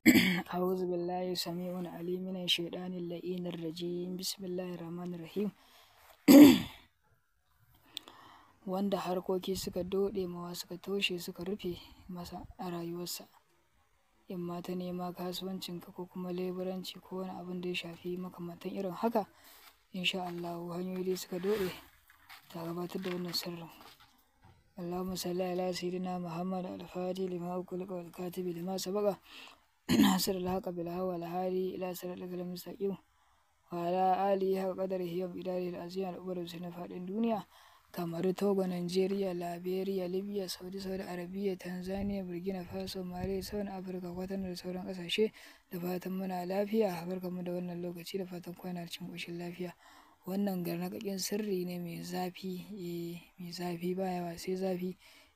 أعوذ بالله السميع العليم من الشيطان اللعين الرجيم بسم الله الرحمن الرحيم. Wanda harkoki suka doɗe mawa, suka toshe, suka rufe masa a rayuwarsa, in ma ta nema kasuwancinka ko kuma leburanci ko wani abin da ya shafi makamantan irin haka, insha Allahu hanyoyi dai suka doɗe, ta gabatar da wannan sirrin. Allahumma salli ala sayyidina Muhammad al-Fatih lima ughliqa wal katibi lima sabaqa nasir al-haqa bil hawa al hadi ila siratal mustaqim wa ala alihi haqqa qadarihi wa miqdarihi al-azim. Al-ubar na faɗin duniya kamar Togo, Nigeria, Liberia, Libya, Saudi, Saudi Arabia, Tanzania, Burkina Faso, Mali, South Africa, Kwatano da sauran ƙasashe, da fatan muna lafiya. Barkanmu da wannan lokaci, da fatan kwana cikin ƙoshin lafiya. Wannan garnaƙaƙin sirri ne mai zafi, eh, mai zafi, ba yawa sai zafi,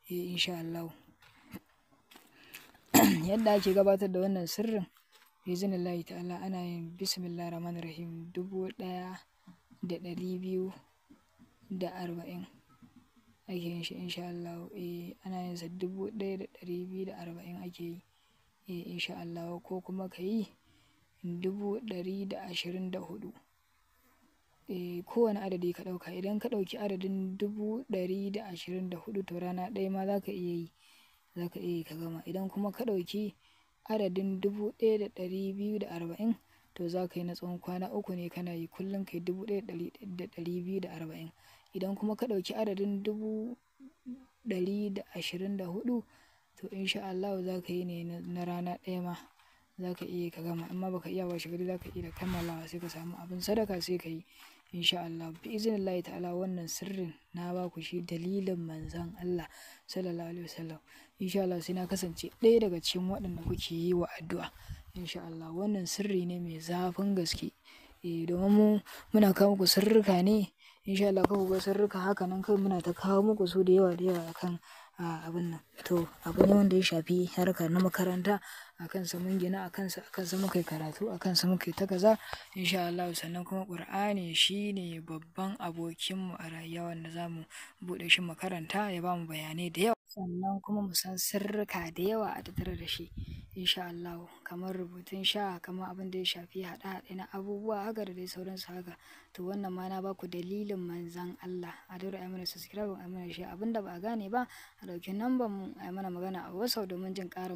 eh, insha Allahu. Yadda ake gabatar da wannan sirrin, biiznillahi ta'ala, ana yin bismillahir rahmanir rahim 1240 ake yin shi, insha Allahu. Eh, ana yin sa 1240 ake yi, eh, insha Allahu, ko kuma ka yi 124,000. Eh, kowane adadi ka ɗauka. Idan ka ɗauki adadin 124,000, to rana ɗaya ma za ka iya yi, za ka iya yi ka gama. Idan kuma ka ɗauki adadin 1240, to za ka yi na tsawon kwana 3 ne kana yi, kullum ka yi 1240. Idan kuma ka ɗauki adadin 124,000, to insha Allahu za ka yi ne na rana ɗaya ma za ka iya ka gama. Amma baka iya washe gari za ka iya kammalawa, sai ka samu abin sadaka sai ka yi, insha Allah. Bi iznillahi ta'ala, wannan sirrin na ba ku shi dalilin manzon Allah sallallahu alaihi wasallam. Insha Allah sai na kasance ɗaya daga cikin waɗanda kuke yi wa addu'a, insha Allah. Wannan sirri ne mai zafin gaske. Eh, domin mu muna kawo muku sirrika ne, insha Allah. Kar ku ga sirrika haka nan kawai, muna ta kawo muku su da yawa da yawa akan abun nan. To abu ne wanda ya shafi harka na makaranta, a kansa mun gina, a kansa muka yi karatu, a kansa muka yi ta kaza, insha Allahu. Sannan kuma Ƙur'ani shine babban abokinmu a rayuwa wanda za mu buɗe shi mu karanta, ya bamu bayanai da yawa. Sannan kuma mu san sirrika da yawa a tattare da shi, insha Allahu, kamar rubutun sha, kamar abin da ya shafi haɗe-haɗe na abubuwa haka da dai sauransu haka. To wannan ma na baku dalilin manzon Allah. A daure ayi mana subscribe, ayi mana share. Abin da ba a gane ba, a ɗauki number mu ayi mana magana a WhatsApp domin jin ƙarin.